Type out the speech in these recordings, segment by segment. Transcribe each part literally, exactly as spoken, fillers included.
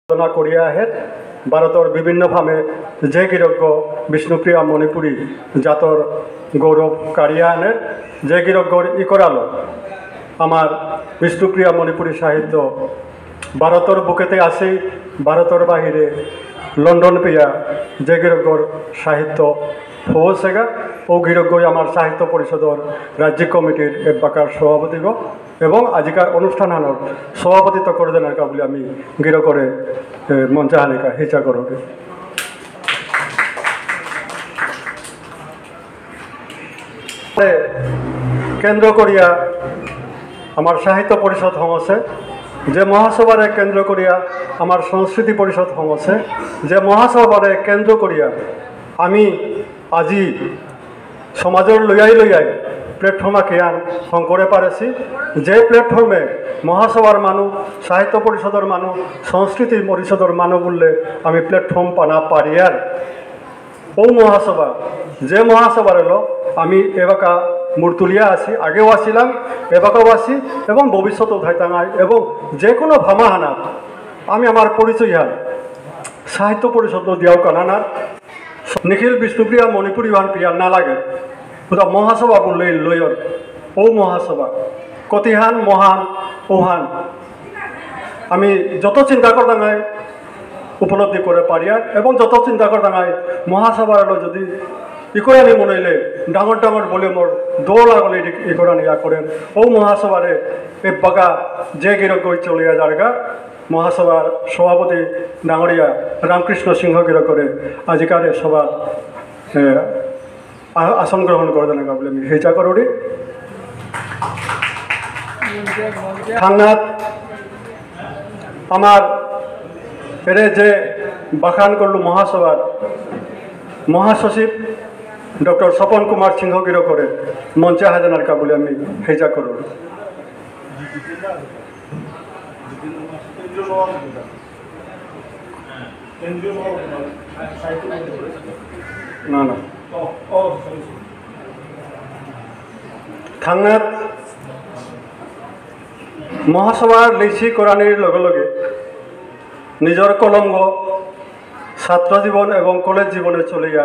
সাধনা করিয়া আহের, ভারতর বিভিন্ন ফামে যে গিরকগ বিষ্ণুপ্রিয়া মণিপুরী জাতর গৌরব কারিয়া আনের, যে গিরকগর ইকরালো আমার বিষ্ণুপ্রিয়া মণিপুরী সাহিত্য ভারতর বুকেতে আসি, ভারতর বাহিরে লন্ডন পেয়া যে গিরকগর সাহিত্য পৌঁছেগা, ও গিরকগই আমার সাহিত্য পরিষদর রাজ্যিক কমিটির এবাকার সভাপতিগ এবং আজিকার অনুষ্ঠানহানর সভাপতিত্ব করে দেনার কা বুলি আমি গিরকরে, এ, মঞ্চাহানিকা হিচা করবে। কেন্দ্র করিয়া আমার সাহিত্য পরিষদ হঙসে, যে মহাসভারে কেন্দ্র করিয়া আমার সংস্কৃতি পরিষদ হঙসে, যে মহাসভারে কেন্দ্র করিয়া আমি আজি সমাজর লয়াই লয়াই প্ল্যাটফর্ম আকেয়ান হঙকরে পারেসি, যে প্ল্যাটফর্মে মহাসভার মানু, সাহিত্য পরিষদর মানু, সংস্কৃতি পরিষদর মানু বুললে আমি প্ল্যাটফর্ম পানা পারিয়ার। ও মহাসভা, যে মহাসভার হলো আমি এবাকা মুরতুলিয়া আছি, আগেও আসিলাম, এবাকাও আছি এবং ভবিষ্যতেও থাইতাঙাই এবং যে কোনো ভামাহানা আমি আমার পরিচয় হান সাহিত্য পরিষদ দিয়াও কানানার নিখিল বিষ্ণুপ্রিয়া মণিপুরী হান পিয়ার না লাগে। ওটা মহাসভা বললে লয়র, ও মহাসভা, কতিহান মহান ওহান। আমি যত চিন্তা করতাঙাই উপলব্ধি করে পারিয়ার এবং যত চিন্তা করতাঙাই মহাসভার হলো যদি ইকরানি মনে হইলে ডাঙর ডাঙর ভলিউমর দল আগলে ইকরানি ইয়া করেন। ও মহাসভারে এবাকা যে গিরকগই চলিয়া যারগা মহাসভার সভাপতি ডাঙরিয়া রামকৃষ্ণ সিংহ গিরকরে আজিকার এ সভা, এ, আ-, আসন গ্রহণ করে দেন বলে আমি হেচা করুরি। থাংনাত আমার এরে যে বাখান করলু মহাসভার মহাসচিব ডক্টর স্বপন কুমার সিংহ গিরকরে মঞ্চে হাজানার কা বলে আমি হেচা করুরি। না, না। থাংনাত মহাসভার লেইসি করানির লগে লগে নিজর কলমগ ছাত্র জীবন এবং কলেজ জীবনে চলিয়া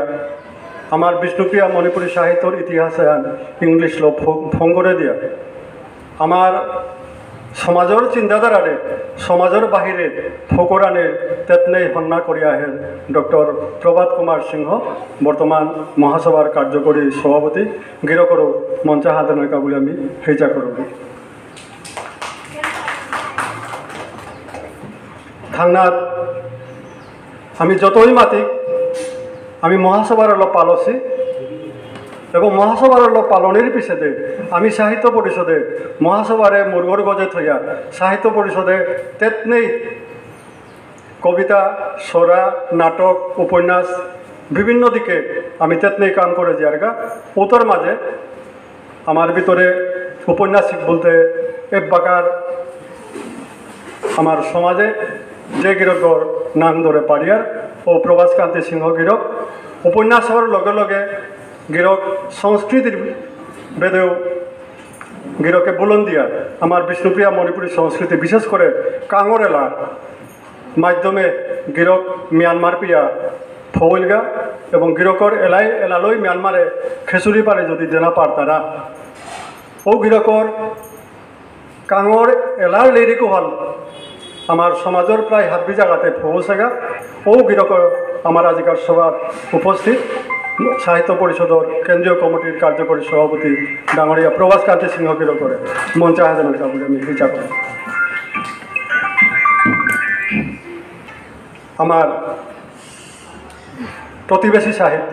আমার বিষ্ণুপ্রিয়া মণিপুরী সাহিত্যর ইতিহাস আন ইংলিশলো ফ-, ফঙ করে দিয়া আমার সমাজর চিন্তাধারারে সমাজর বাহিরে ফঙ করানির তেতনেই হন্না করিয়া আহের ডক্টর প্রভাত কুমার সিংহ, বর্তমান মহাসভার কার্যকরী সভাপতি। গিরকরও মঞ্চে হাজানার কা বলে আমি হেচা করুরি। থাংনাত আমি যতই মাতিক, আমি মহাসভার হলো পালসি এবং মহাসভার হলো পালনের পিছেদে আমি সাহিত্য পরিষদে মহাসভারে মুরগর গজে থইয়া সাহিত্য পরিষদে তেতনেই কবিতা, সরা, নাটক, উপন্যাস বিভিন্ন দিকে আমি তেতনেই কাম করে যারগা। ওটার মাঝে আমার ভিতরে উপন্যাসিক বলতে এবাকার আমার সমাজে যে গিরকর নাম ধরে পারিয়ার ও প্রভাস কান্তি সিংহ গিরক উপন্যাসর লগে লগে গিরক সংস্কৃতির বেদেও গিরকে বুলন দিয়া আমার বিষ্ণুপ্রিয়া মণিপুরী সংস্কৃতি বিশেষ করে কাঙর এলা মাধ্যমে গিরক মিয়ানমার পিয়া ফৌলগা এবং গিরকর এলাই এলালই মিয়ানমারে খেচুরি পারে যদি দেনা পারতারা। ও গিরকর কাঙর এলার লিরিক হল আমার সমাজর প্রায় হাব্বি জায়গাতে পৌঁছেগা। ও গিরকর আমার আজিকার সভার উপস্থিত সাহিত্য পরিষদর কেন্দ্রীয় কমিটির কার্যকরী সভাপতি ডাঙরিয়া প্রভাস কান্তি সিংহ গিরকরে মঞ্চে হাজার আমি হিসাব করি। আমার প্রতিবেশী সাহিত্য।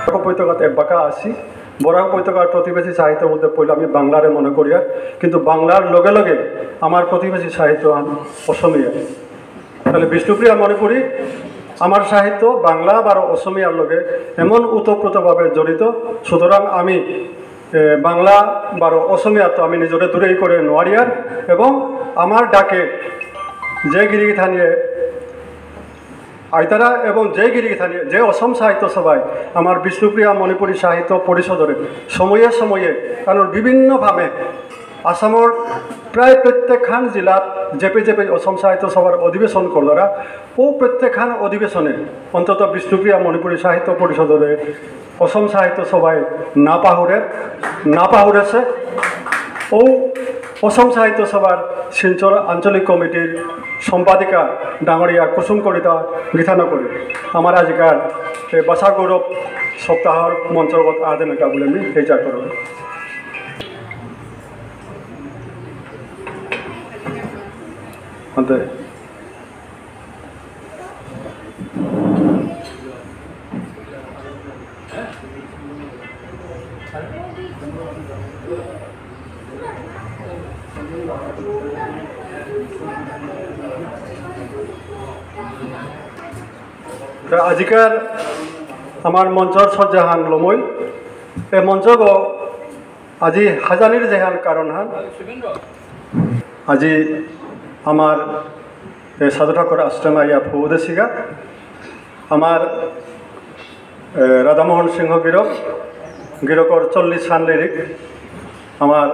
বরাক উপত্যকাতে এবাকা আছি। বরাক উপত্যকার প্রতিবেশী সাহিত্য বলতে পইলে আমি বাংলারে মনে করিয়ার, কিন্তু বাংলার লগে লগে আমার প্রতিবেশী সাহিত্য আন অসমীয়া। তাহলে বিষ্ণুপ্রিয়া মণিপুরী আমার সাহিত্য বাংলা বা অসমীয়ার লগে এমন ওতপ্রোতভাবে জড়িত, সুতরাং আমি এ, বাংলা বারো অসমীয়া তো আমি নিজরে দূরেই করে নোয়ারিয়ার এবং আমার ডাকে যে গিরিগিথানিয়ে আইতারা এবং যে গিরিগিথানিয়ে যে অসম সাহিত্য সভায় আমার বিষ্ণুপ্রিয়া মণিপুরী সাহিত্য পরিষদরে সময়ে সময়ে কারণ বিভিন্নভাবে আসামর প্রায় প্রত্যেকহান জিলাত যেপে যেপে অসম সাহিত্য সভার অধিবেশন করলারা, ও প্রত্যেকহান অধিবেশনে অন্তত বিষ্ণুপ্রিয়া মণিপুরী সাহিত্য পরিষদরে অসম সাহিত্য সভায় না পাহুরে, না পাহুরেছে। ও অসম সাহিত্য সভার শিলচর আঞ্চলিক কমিটির সম্পাদিকা ডাঙরিয়া কুসুম কলিতা গীতানগরী আমার আজিকার এ ভাষা গৌরব সপ্তাহর মঞ্চগত আহাদেনাকা বুলে আমি হেইচা করো। তা আজিকার আমার মঞ্চর সজ্জাহান লমই, এ মঞ্চগ আজি হাজানির যেহান কারণহান, আজি আমার এ সাধু ঠাকুর আশ্রম আইয়া ফৌদেশিগা, আমার এ রাধামোহন সিংহ গিরক, গিরকর চল্লিশ হান লিরিক, আমার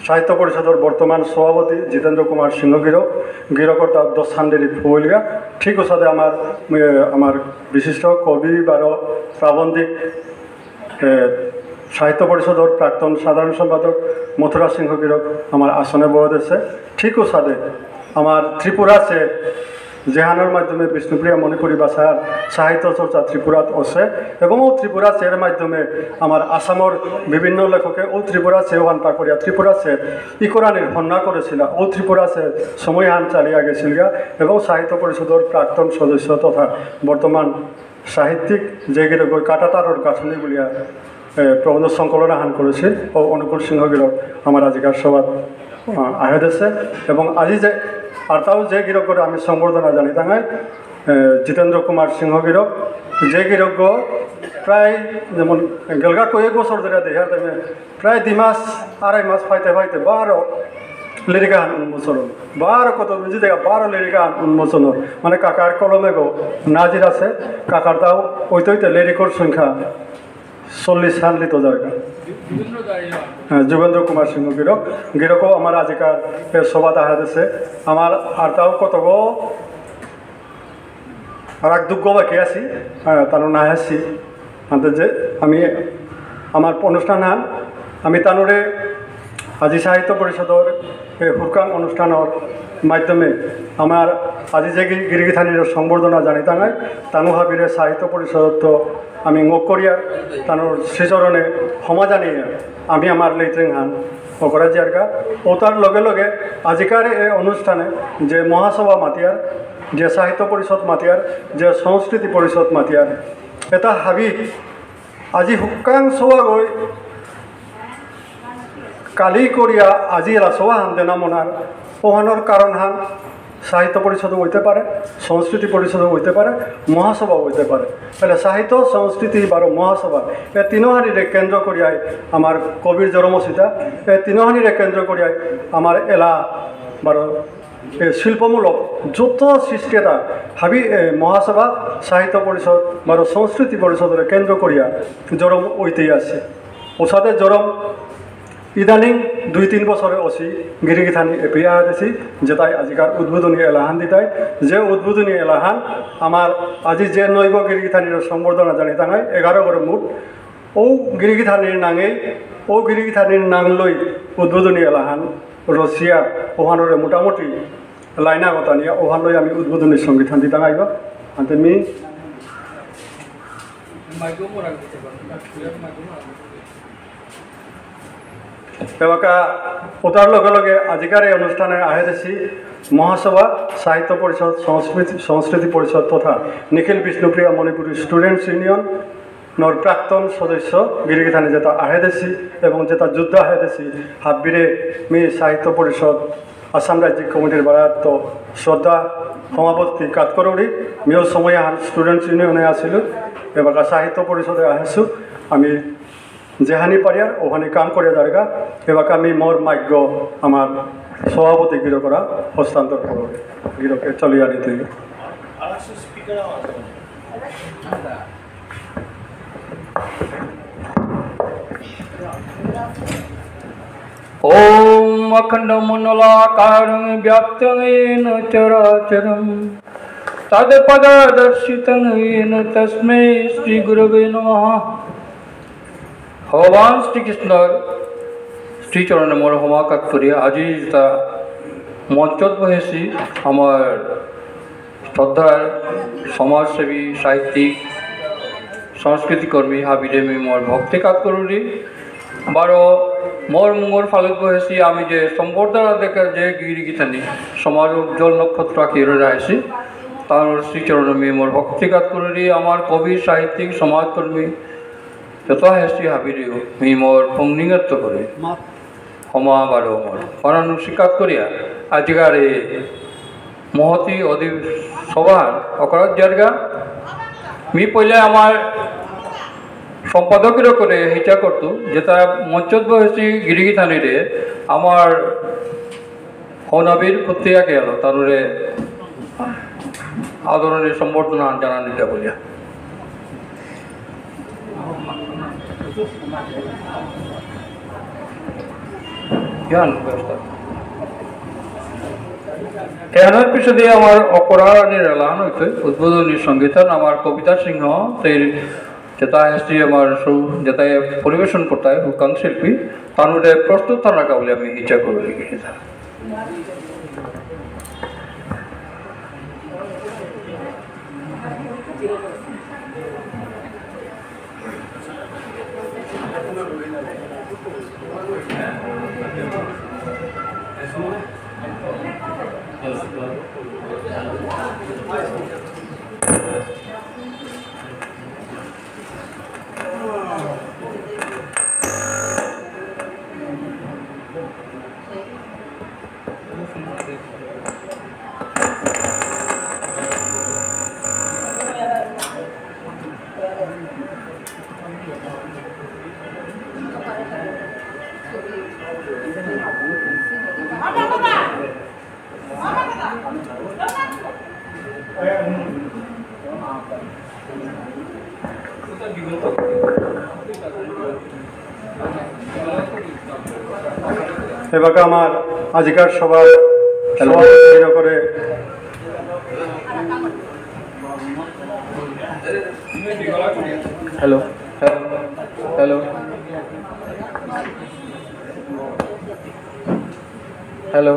সাহিত্য পরিষদর বর্তমান সভাপতি জিতেন্দ্র কুমার সিংহ গিরক, গিরকর তার দশ হান লিরিক ফৌলগা, ঠিক ওসাদে আমার এ আমার বিশিষ্ট কবি বারো প্রাবন্ধিক এ, সাহিত্য পরিষদর প্রাক্তন সাধারণ সম্পাদক মথুরা সিংহ গিরক আমার আসনে বহদেছে। ঠিক ওসাদে আমার ত্রিপুরা সে যেহানর মাধ্যমে বিষ্ণুপ্রিয়া মণিপুরী ভাষার সাহিত্য চর্চা ত্রিপুরাত আছে এবং ও ত্রিপুরা সের মাধ্যমে আমার আসামর বিভিন্ন লেখকে ও ত্রিপুরা সে ওহান পাকরিয়া ত্রিপুরা সে ইকরানির হন্না করেছিল। ও ত্রিপুরা সে সময়হান চালিয়া গেছিলগা এবং সাহিত্য পরিষদর প্রাক্তন সদস্য তথা বর্তমান সাহিত্যিক যে গিরক কাটাতারর গাঁথনি বুলিয়া, এ, প্রবন্ধ সংকলন আহান করেছিল ও অনুকূল সিংহ গিরক আমার আজিকার সভাত, আ, আহেদেছে এবং আজি যে আরতাও যে গিরকরে আমি সম্বর্ধনা জানি তাঙাই, এ, জিতেন্দ্র কুমার সিংহ গিরক, যে গিরক প্রায় যেমন গেলগা কয়েক বছর ধরে দেখার টাইমে প্রায় দুই মাস, আড়াই মাস ফাইতে ফাইতে বারো লিরিকান উন্মোচন। বারো কত বুঝি দেখা বারো লিরিকান উন্মোচন। মানে কাকার কলমে গো নাজির আছে, কাকার তাও ওইতে ওইতে লিরিকর সংখ্যা চল্লিশ হান লিত জায়গা। হ্যাঁ, যোগেন্দ্র কুমার সিংহ গিরক, গিরকও আমার আজিকার এ সভাত আহাদেছে। আমার আর তাও কত গো আর এক দুঃখ বাকি আছি, আহ, তানু না আছি। আনতে যে আমি আমার অনুষ্ঠান হান, আমি তানুরে আজি সাহিত্য পরিষদর এ হুরকাং অনুষ্ঠানর মাধ্যমে আমার আজি যে গি-, গিরিগিথানির সম্বর্ধনা জানিতাঙাই, তানু হাবিরে সাহিত্য পরিষদত আমি ঙক করিয়া তানুর শ্রীচরণে ক্ষমা জানিয়া আমি আমার লেইত্রিং হান অকরা জিয়ারগা। ও তার লগে লগে আজিকার এ অনুষ্ঠানে যে মহাসভা মাতিয়ার, যে সাহিত্য পরিষদ মাতিয়ার, যে সংস্কৃতি পরিষদ মাতিয়ার, এটা হাবি আজি হুকাং সভা গই কালি করিয়া আজি এলা সভা হান দেনা মনার ওহানোর কারণ হান সাহিত্য পরিষদও হইতে পারে, সংস্কৃতি পরিষদও হইতে পারে, মহাসভাও হইতে পারে। তাহলে সাহিত্য, সংস্কৃতি বারো মহাসভা, এ তিনোহানিরে কেন্দ্র করিয়াই আমার কবির জরমসিতা, এ তিনোহানিরে কেন্দ্র করিয়াই আমার এলা বারো এ শিল্পমূলক যত সৃষ্টি এটা হাবি এ মহাসভা, সাহিত্য পরিষদ বারো সংস্কৃতি পরিষদরে কেন্দ্র করিয়া জরম ঐতিহাসিক। ওসাদে জরম ইদানিং দুই তিন বছরে অসি গিরিগিথানি এপিয়া আদেসি, যেটাই আজিকার উদ্বোধনী এলাহান দিতাই, যে উদ্বোধনী এলাহান আমার আজি যে নৈব গিরিগিথানির সম্বর্ধনা জানি তাঙাই এগারো গরে মুঠ। ও গিরিগিথানির নাঙে, ও গিরিগিথানির নাং লই উদ্বোধনী এলাহান রসিয়া ওহানরে মোটামুটি লাইনা গতানিয়া ওহান লই আমি উদ্বোধনী সঙ্গীত হান দিতাঙাইবা। আনতে মি এবাকা ওতার লগে লগে আজিকার এই অনুষ্ঠানে আহেদেসি মহাসভা, সাহিত্য পরিষদ, সংস্কৃতি, সংস্কৃতি পরিষদ তথা নিখিল বিষ্ণুপ্রিয়া মণিপুরী স্টুডেন্টস ইউনিয়ন নর প্রাক্তন সদস্য গিরিগিথানি যেটা আহেদেসি এবং যেটা যুদ্ধ আহেদেসি হাব্বিরে মি সাহিত্য পরিষদ আসাম রাজ্যিক কমিটির বারাত শ্রদ্ধা সমাপত্তি কাত করুরি। মিও সময় আহান স্টুডেন্টস ইউনিয়নে আসিল, এবাকা সাহিত্য পরিষদে আহেসু। আমি যেহানি পারিয়ার ওহানি কাম করে দারগা। এবাকা আমি মোর মাইক আমার সভাপতি গিরকরা হস্তান্তর করব। গিরকে চলিয়া নিতে। ॐ अखण्डमण्डलाकारं व्याप्तं येन चराचरं तत्पदं दर्शितं येन तस्मै श्रीगुरवे नमः। ভগবান শ্রীকৃষ্ণর শ্রীচরণে মোর হমাকাত করি আজি যেতা মঞ্চত বহেছি আমার শ্রদ্ধার সমাজসেবী, সাহিত্যিক, সংস্কৃতি কর্মী হাবিরে মি মোর ভক্তি কাত করুরি। বারো মোর মুঙর ফালত বহেছি আমি যে সম্বর্ধনা দেখার যে গিরি গিথানি সমাজ উজ্জ্বল নক্ষত্র আঁকিয়ে রয়েছি, তার শ্রীচরণে মি মোর ভক্তি কাত করুরি। আমার কবি, সাহিত্যিক, সমাজকর্মী যত হেসি হাবিরেও মি মোর পংনিঙত্ত করে ক্ষমা বারো মোর পরাণু স্বীকার করিয়া আজিকার এই মহতি অধিসভা অকরাত জায়গা। মি পইলে আমার সম্পাদকের করে হিচা করতু, যেতা মঞ্চত বহেছি গিরি গিথানিরে আমার হনাবির প্রত্যেকে এলো, তানুরে আদরণীয় সম্বর্ধনা জানানিতে বলিয়া। জ্ঞান ব্যবস্থা। এহানর পিছনে আমার অপরাহ্ন এলান হইতে উদ্বোধনী সঙ্গীতান আমার কবিতা সিংহ, সেই যেতা এসটি আমার সৌ, যেতা পরিবেশন করতে হয়, হুকাং শিল্পী, তার মধ্যে প্রস্তুত থানা কাবলে আমি ইচ্ছা করে রেখেছি। এবাকা আমার আজিকার সভার সভাপতি করে। Hello, hello, hello, hello.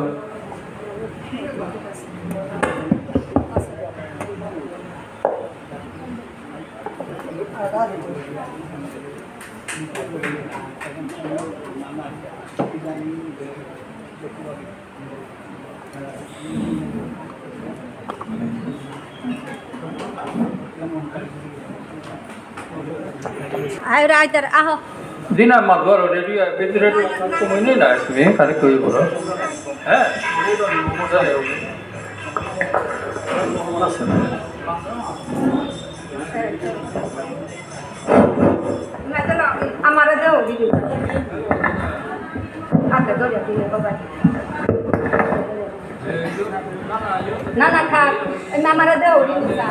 আয় রাইতার, আহ। দিনা মাত বড় রেডিও, বেদ রেডিও, তুমি নেই না, তুমি খালি কই বড়। হ্যাঁ? আমারে দেও, দিদি। আচ্ছা, ধরে দিলে, বাবা। না, না, খা। এই আমারে দেও, দিদি, চা।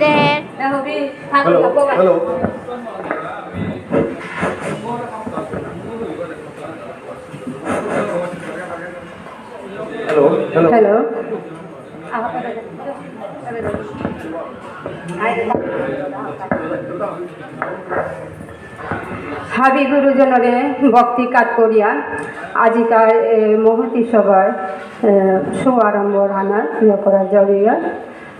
দে। দে, হবি। খা, হ্যালো, খা, বাবা। হ্যালো। Hello, hello. হ্যালো। হাবি গুরুজনরে ভক্তি কাত করিয়া আজিকার, এ, মহতি সভার, এ, শুভারম্ভ হানা ইয়ে করা জরুরি।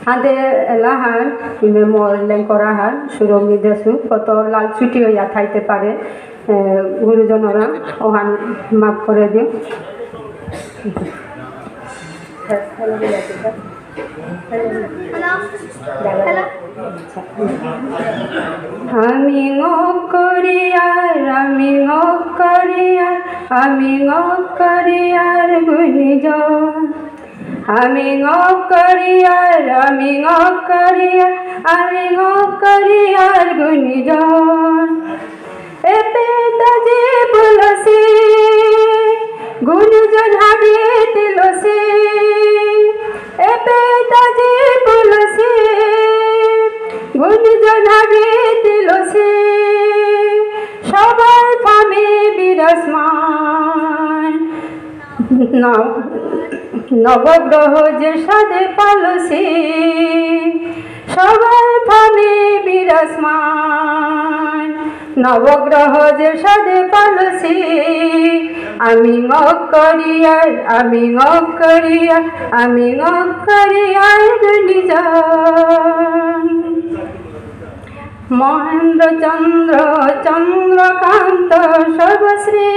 হাতে এলাহান, ইমে মোর লেঙ্করাহান, সুরমি দেসু, কত লাল চুটি হইয়া থাইতে পারে, এ, গুরুজনরা, ওহান মাফ করে দিও। আমি ঙ করিয়ার, আমি ঙ করিয়ার, আমি ঙ করিয়ার গুণীজন। আমি ঙ করিয়ার, আমি ঙ করিয়ার, আমি ঙ করিয়ার গুণীজন। এপেইত আজি পুলসি, গুণীজন হাবি তিলসি। এপেইত আজি পুলসি, গুণীজন হাবি তিলসি। সবার ফামে বিরাজমান। নব-, নবগ্রহ যে সাদে পালসি, সবার ফামে বিরাজমান। নবগ্রহ যে সাদে পালসি, আমি ঙক করিয়ার, আমি ঙক করিয়ার, আমি ঙক করিয়ার গুণীজন। মহেন্দ্র চন্দ্র চন্দ্রকান্ত সর্বশ্রী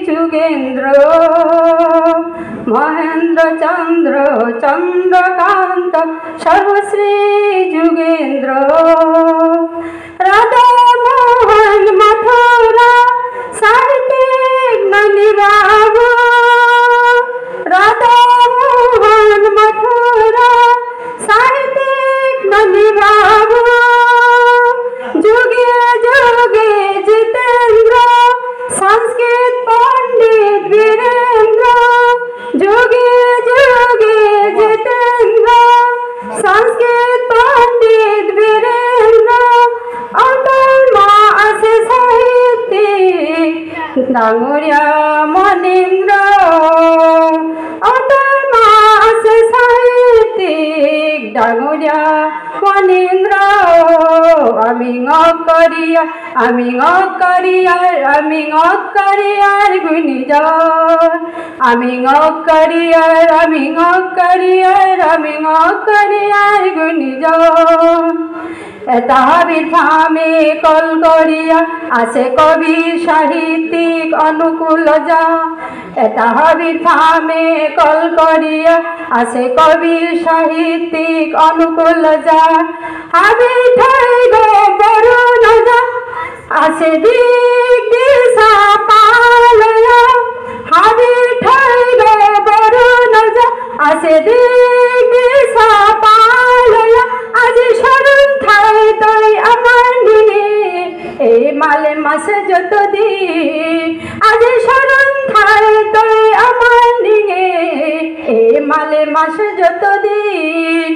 যুগেন্দ্র, মহেন্দ্র চন্দ্র চন্দ্রকান্ত সর্বশ্রী যুগেন্দ্র, রাধা মোহন মথুরা সাহিত্যিক ননী বাবু, রাধা মোহন মথুরা সাহিত্যিক ননী বাবু, যুগে যুগে জিতেন্দ্র, সংস্কৃত পণ্ডিত বীরেন্দ্র, যুগে যুগে জিতেন্দ্র, সংস্কৃত পণ্ডিত বীরেন্দ্র, অতল মা আসে সাহিত্যিক ডাঙরিয়া মনীন্দ্র, অতল মা আসে সাহিত্যিক ডাঙরিয়া মনীন্দ্র। আমি ঙক করিয়া, আমি ঙক করিয়ার, আমি ঙক করিয়ার গুণীজন। আমি ঙক করিয়ার, আমি ঙক করিয়ার, আমি ঙক করিয়ার গুণীজন। এতা হাবির ফামে কল করিয়া আসে কবি সাহিত্যিক অনুকূল ওঝা। এতা হাবির ফামে কল করিয়া আসে কবি সাহিত্যিক অনুকূল ওঝা। হাবি ঠাই গো বরুণ ওঝা, আসে দিক দিশা পালয়া। হাবি ঠাই গো বরুণ ওঝা, আসে দিক দিশা পালয়া। আজি শরণ থাই তই আমার নিঙে, এ মালে মাসে যত দিন। আজি শরণ থাই তই আমার নিঙে, এ মালে মাসে যত দিন।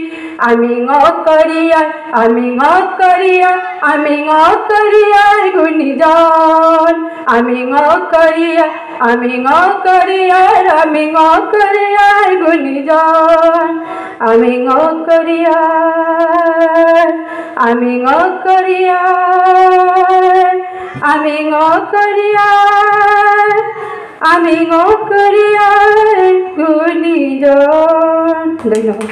আমি ঙক করিয়ার, আমি ঙক করিয়ার, আমি ঙক করিয়ার গুণীজন। আমি ঙক করিয়ার, আমি ঙক করিয়ার, আমি ঙক করিয়ার গুণীজন। আমি ঙক করিয়ার, আমি ঙক করিয়ার, আমি ঙক করিয়ার, আমি ঙক করিয়ার গুণীজন। ধন্যবাদ।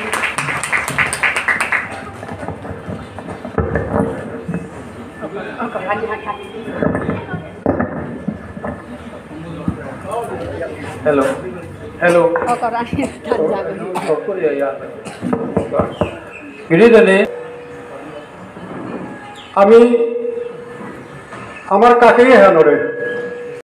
Hello. Hello. গিরিজনে, আমি আমার কাকেই হানরে